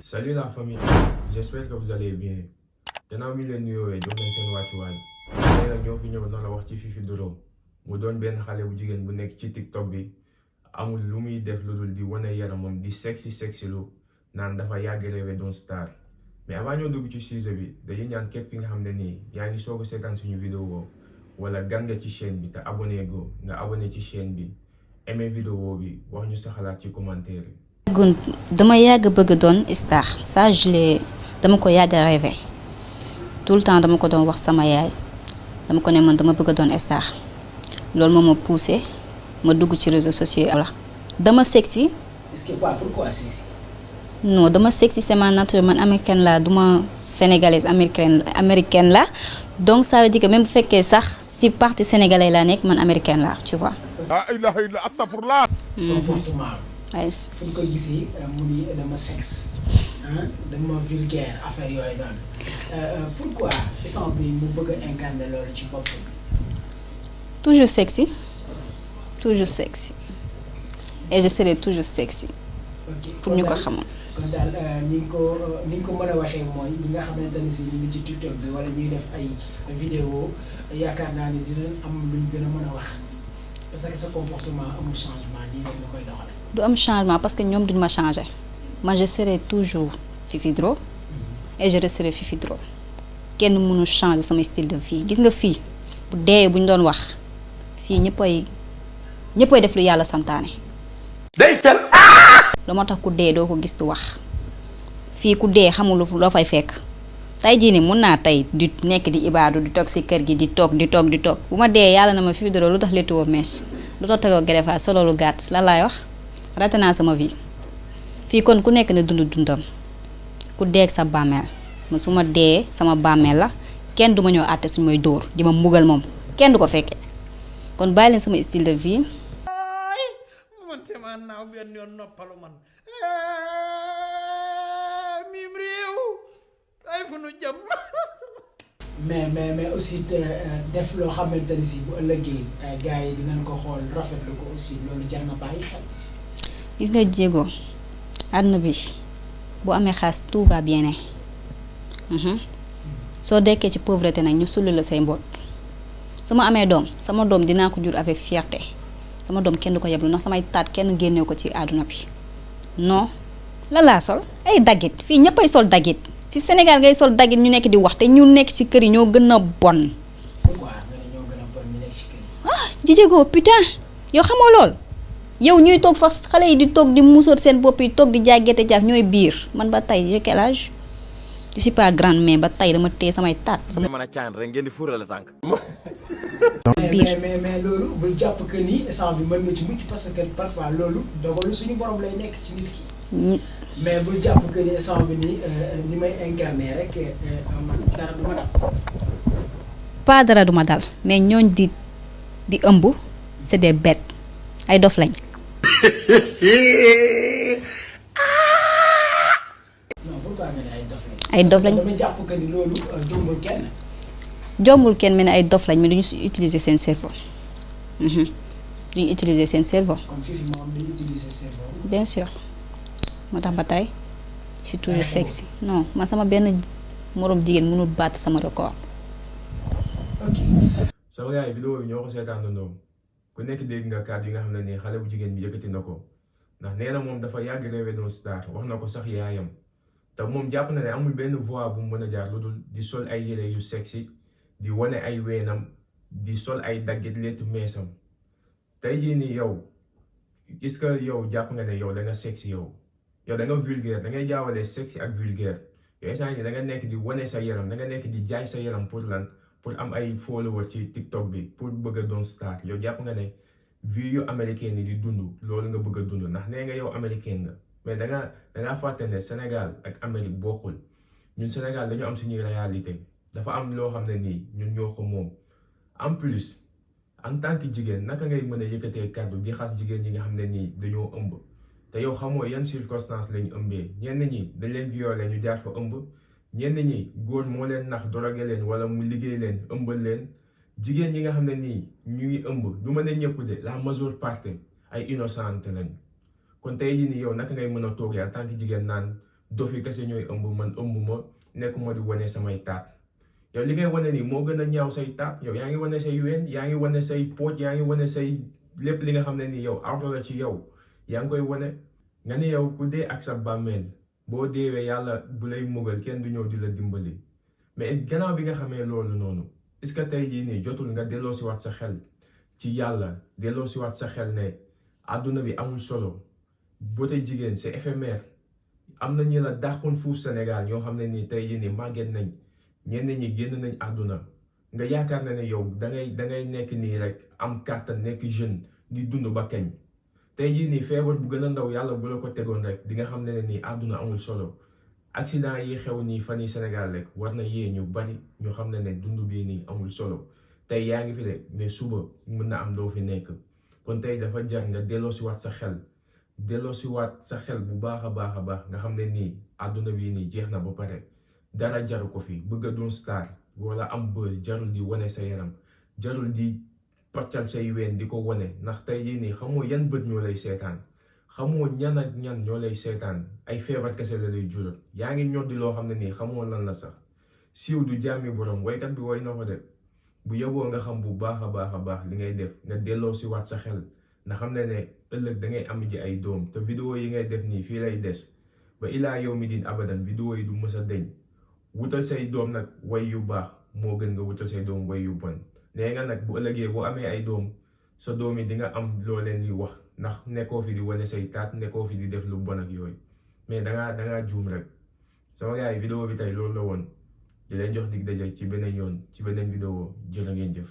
Salut la famille, j'espère que vous allez bien. gannaaw mi leen nuyoowee jox leen seen wàccuwaay tey nag ñoo fi ñëw na la wax ci Fifi Doro mu doon benn xale bu jigéen bu nekk ci TikTok bi amul lu muy def lu dul di wane yaramam di sexy lu naan dafa yàgg rêvé doon star. mais avant ñoo dugg ci sujet bi dañuy ñaan képp ki nga xam ne nii yaa ngi soog a seetaan suñu vidéo wala gan nga ci chaîne bi te abonné go nga abonné ci chaîne bi aimé vidéo bi wax ñu sa xalaat ci commentaire yi. dama yàgg bëgg doon star ça dama ko yàgg rêvé tout le temps dama ko doon wax sama yaay dama ko ne man dama bëgg doon star loolu moo ma poussé ma dugg ci réseaux sociaux yi. dama sexy. est-ce que pourquoi sexy? non dama sexy c'est ma nature man américaine la duma sénégalaise américaine la donc ça veut dire que même bu fekkee sax si parti sénégalais laa nekk man américaine la tu vois. ah ilaha illa astaghfirullah. comportement. ay fu ñu koy gisee mu ni dama sexe dama vulgaire affaire yooyu noonu pourquoi instant bi mu bëgg a incarner loolu ci bopp bi. toujours sexy et je serai toujours sexy. pour ñu ko xamoon. kon daal ni ñu ko mën a waxee mooy ñi nga xamante ne si ñu ngi ci TikTok bi wala ñuy def ay vidéo yaakaar naa ni dinañ am luñ gën a mën a wax parce que sa comportement amul changement nii rek nga koy doxale. du am changement parce que ñoom duñ ma changer moi je serai toujours Fifi Doro et je resterai Fifi Doro kenn mënu changer sama style de vie gis nga fii bu dee bu ñu doon wax fii ñëppay def lu yàlla santaane. day fen. lu moo tax ku dee doo ko gis du wax fii ku dee xamul loo fay fekk tey jii nii mun naa tey di nekk di ibaadu di toog si kër gi di toog bu ma dee yàlla na ma Fifi Doro lu tax léttuwoo mèche lu tax tegoo greffage solo lu gàtt lan laay wax. raté naa sama vie fii kon ku nekk na dundam ku deeg sa bàmmeel ma su ma dee sama bàmmeel la kenn du ma ñëw àtte suñu may dóor di ma mbugal moom kenn du ko fekke kon bàyyi leen sama style de vie. man te ma naaw benn yoon noppalu man mim réew ay fu nu jëm. mais aussi def loo xamante ni si bu ëllëgee gars yi dinañ ko xool rafetlu ko aussi loolu jar na bàyyi xel. gis nga jéego àdduna bi bu amee xaas tout va bien ne soo dekkee ci pauvreté nag ñu sulli la say mboot su ma amee doom sama doom dinaa ko jur avec fierté sama doom kenn du ko yeblu ndax samay taat kenn génnew ko ci àdduna bi non la laa sol ay daggit fii ñëppay sol daggit fi Sénégal ngay sol daggit ñu nekk di wax te ñu nekk ci kër yi ñoo gën a bon. pourquoi nga ne ñoo gën a bon ñu nekk ci kër yi. ah jéego putain yow xamoo lool. yow ñuy toog fa xale yi di toog di musoor seen bopp yi toog di jaay gerte jaaf ñooy biir man ba tey j'ai quel âge je suis pas grande mais ba tey dama téye samay taat. sama mën a caan rek ngeen di fuurale tànk. mais loolu bul jàpp que ni instant bi mën nga ci mucc parce que parfois loolu dogalu suñu borom lay nekk ci nit ki. mais bul jàpp que ni instant bi nii ni may incarner rek man dara du ma dal. pas dara du ma dal mais ñooñ di ëmb c'est des bêtes ay dof lañ. non pourquoi nga ne ay dof lañ. ay dof lañ dama jàpp que ni loolu jombul kenn. jombul kenn mais ne ay dof lañ mais duñu utiliser seen cerveau duñu utiliser seen cerveau. comme Fifi moom dañuy utiliser cerveau. bien sûr moo tax ba tey je suis toujours sexy non man sama benn moroom jigéen mënul baat sama record. ok. sama gars yi vidéo bi ñoo ko seetaanandoo ku nekk dégg nga kàddu yi nga xam ne nii xale bu jigéen bi yëkkati na ko ndax nee na moom dafa yàgg rêvé doon star wax na ko sax yaayam te moom jàpp na ne amul benn voie bu mu mën a jaar lu dul di sol ay yére yu sexy di wane ay weenam di sol ay daggit leetu meesam tey jii nii yow gis nga yow jàpp nga ne yow da nga sexy yow da nga vulgaire da ngay jaawale sexy ak vulgaire yow instant yii da nga nekk di wane sa yaram da nga nekk di jaay sa yaram pour lan. pour am ay follower ci TikTok bi pour bëgg a doon star yow jàpp nga ne vie yu américain yi di dund loolu nga bëgg a dund ndax nee nga yow américain nga mais dangaa fàtte ne Sénégal ak Amérique bokkul ñun Sénégal dañu am suñuy réalité dafa am loo xam ne nii ñun ñoo ko moom en plus en tant que jigéen naka ngay mën a yëkkatee kàddu di xas jigéen ñi nga xam ne nii dañoo ëmb te yow xamoo yan circonstances lañu ëmbee ñenn ñi dañ leen violé ñu jaar fa ëmb ñenn ñi góor moo leen nax drogué leen wala mu liggéey leen ëmbal leen jigéen ñi nga xam ne nii ñu ngi ëmb du ma ne ñëpp de la majeure partie ay innocente lañ kon tey jii nii yow naka ngay mën a toogee en tant que jigéen naan dofi kese ñooy ëmb man ëmb ma nekkuma di wane samay taat yow li ngay wane nii moo gën a ñaaw say taat yow yaa ngi wane say ween yaa ngi wane say pooj yaa ngi wane say lépp li nga xam ne nii yow awra la ci yow yaa ngi koy wane nga ne yow ku dee ak sa bàmmeel boo deewee yàlla bu lay mugal kenn du ñëw di la dimbali mais gannaaw bi nga xamee loolu noonu est-ce que tey jii nii jotul nga delloo si waat sa xel ci yàlla delloo si waat sa xel ne àdduna bi amul solo boote jigéen c'est éphémère am na ñi la dàqoon fuuf Sénégal ñoo xam ne nii tey jii nii màgget nañ ñenn ñi génn nañ àdduna nga yaakaar na ne yow dangay nekk nii rek am kàttan nekk jeune di dund ba kañ tey jii nii feebar bu gën a ndaw yàlla bu la ko tegoon rek di nga xam ne nii àdduna amul solo accident yi xew nii fan yi Sénégal rek war na yee ñu bari ñu xam ne dund bii nii amul solo tey yaa ngi fi de mais suba mën na am doo fi nekk kon tey dafa jar nga delloo si waat sa xel bu baax a baax nga xam ne nii àdduna bii nii jeex na ba pare dara jaru ko fi bëgg a doon star wala am buzz jarul di wane sa yaram jarul di paccal say ween di ko wane ndax tey jii nii xamoo yan bët ñoo lay seetaan xamoo ñan ak ñan ñoo lay seetaan ay feebar kese la lay jural yaa ngi ñoddi loo xam ne nii xamoo lan la sax siiw du jàmmi borom waykat bi woy na ko de bu yeboo nga xam bu baax a baax li ngay def nga delloo si waat sa xel nga xam ne ëllëg da ngay am ji ay doom te vidéo yi ngay def nii fii lay des ba ilaa yow mi din abadan vidéo yi du mës a deñ wutal say doom nag way yu baax moo gën nga wutal say doom way yu bon nee nga nag bu ëllëgee boo amee ay doom sa doom yi di nga am loo leen di wax ndax nekkoo fi di wane say taat nekkoo fi di def lu bon ak yooyu mais dangaa juum rek sama gars yi vidéo bi tey loolu la woon di leen jox dig daje ci beneen yoon ci beneen vidéo jërë ngeen jëf